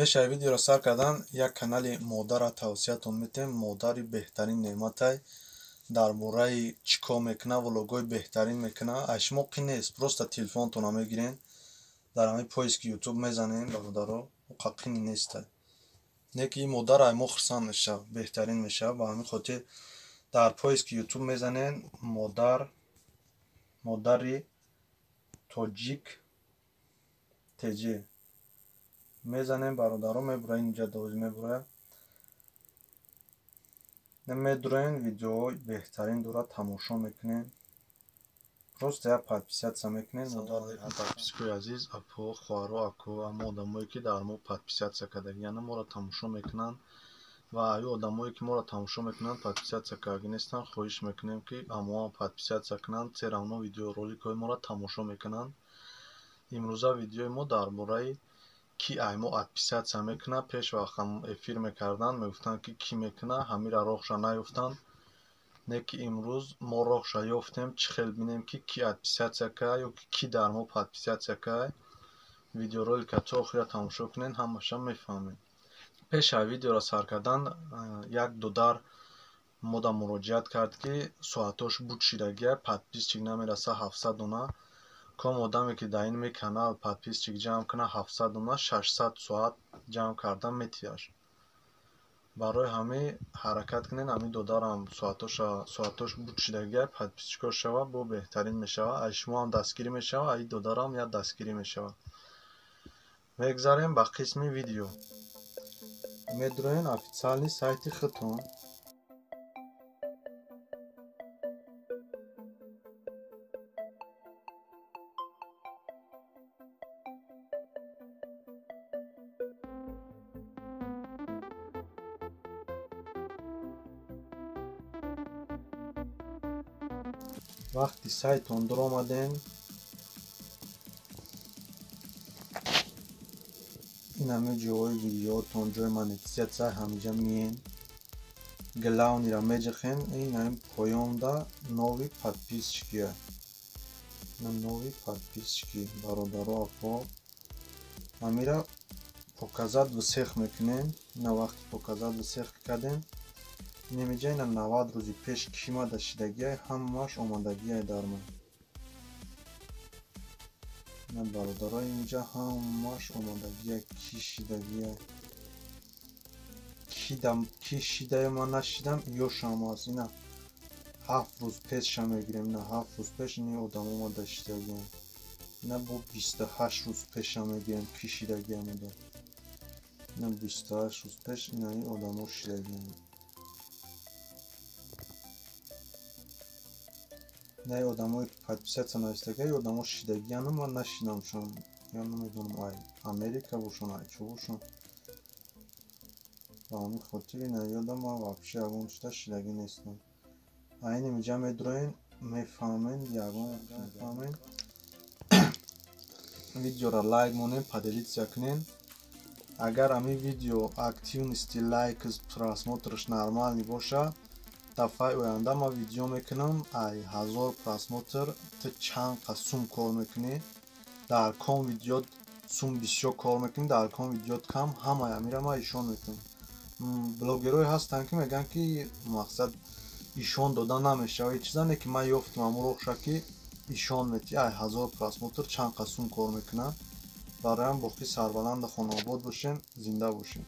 Пеш аз видеоро сар кардан як канали модарро тавсиятон метем. Модари беҳтарин неъматай, дар бораи чӣ кор мекуна, влогҳои беҳтарин мекуна. Аз шумо қин нест, просто телефонтонро мегирен, дар ҳамин поиски ютуб мезанем, бародаро, уқа қини нестай. Не ки ин модар ай мо хурсанд мешавад, беҳтарин мешавад. Ба ҳамин хотир дар поиски ютуб мезанен модар, модари тоҷик тж мезанем, бародаро, мебура инҷа доз мебура. Медуроен, видеоҳои беҳтарин дора тамошо мекунем. Просто як подписаться мекунем. Подписчикои азиз, апо, хоҳаро, ако, ҳама одамое ки дар мо подписаться кардагиянд, моро тамошо мекунанд ва аю одамое ки моро тамошо мекунанд, подписаться кардаги нестанд, хоҳиш мекунем ки ҳамоам подписаться кунанд, все равно видеороликҳои моро тамошо мекунанд. Имрӯза видеои мо дар бораи ки ай мо отписаться мекунад. Пеш вақт эфир мекарданд, мегуфтанд ки кӣ мекунад, ҳамира роҳша наёфтанд. Не ки имрӯз мо роҳша ёфтем, чӣ хел бинем ки кӣ отписаться кард ё ки кӣ дар мо подписаться кард. Видеоролика то охира тамошо кунед, ҳамаша мефаҳмед. Пеш аз видеоро сар кардан як додар мода муроҷиат кард, ки соатош буд шидагия, подписчик намераса 700 дона. Ком одаме ки дар ин канал подписчик ҷамъ кунад 700 дона, 600 соат ҷамъ карда метиҳаш. Барои ҳамин ҳаракат кунед, ҳамин додарам соатош буд шидагия, подписчикош шава, бо беҳтарин мешава. Аз шумоам дастгирӣ мешава, аз ин додарам як дастгирӣ мешава. Мегзарем ба қисми видео. Медуроен официальный сайти худтон. Вақти сайтон дуромадем, ин ҳамин ҷоҳои видеоотон, ҷои монетизатсия, ҳаминҷа миен, главныйро меҷихен, ин ҳамин поёнда новый подписчики, новый подписчики, бародаро, апо, ҳамира показать всех мекунем. Ина вақти показать всех кардем, инамиҷа ина 90 рӯзи пеш кимада шидагиай, ҳамааш омадагиай дар мо. Ина бародаро, инҷа ҳамааш омадагиай, ки шидагиай, ки шидаю ман нашидам, ёшам аст. Ина 7 рӯз пешша мегирем, ина 7 рӯз пеш ини одам омада шидагиам. Ина бо 28 рӯз пеша мегирем, ки шидагиам ода. Ина 28 рӯз пеш ина ин одамо шидагиам. Не одамое ки подписаться навистагия, одамо шидагияну ман нашидамшон. Я намедонам, ай Америка бошон, ай чо бошон. Ба ҳамин хотир ина ёдам ман вообще ягон чита шидагӣ нестам. Айни миҷа медуроен, мефаҳмен, ягон мефаҳмен. Видеоро лайк монем, поделиться кунем. Агар ҳамин видео активности, лайк, просмотрш нормальный боша, дафъаи оянда ман видео мекунам ай 1000 просмотр ту чанд қа сум кор мекунӣ, дар ком видео сум бисёр кор мекунӣ, дар ком видео кам, ҳамаи ҳамира ман ишон мекунам. Блогерое ҳастанд ки мегӯянд ки мақсад ишон дода намешава, чиза не ки ман ёфтам ҳамун роҳша ки ишон мети ай 1000 просмотр чанд қа сум кор мекунад. Бароям боқӣ сарбаланду хонаобод бошем, зинда бошем.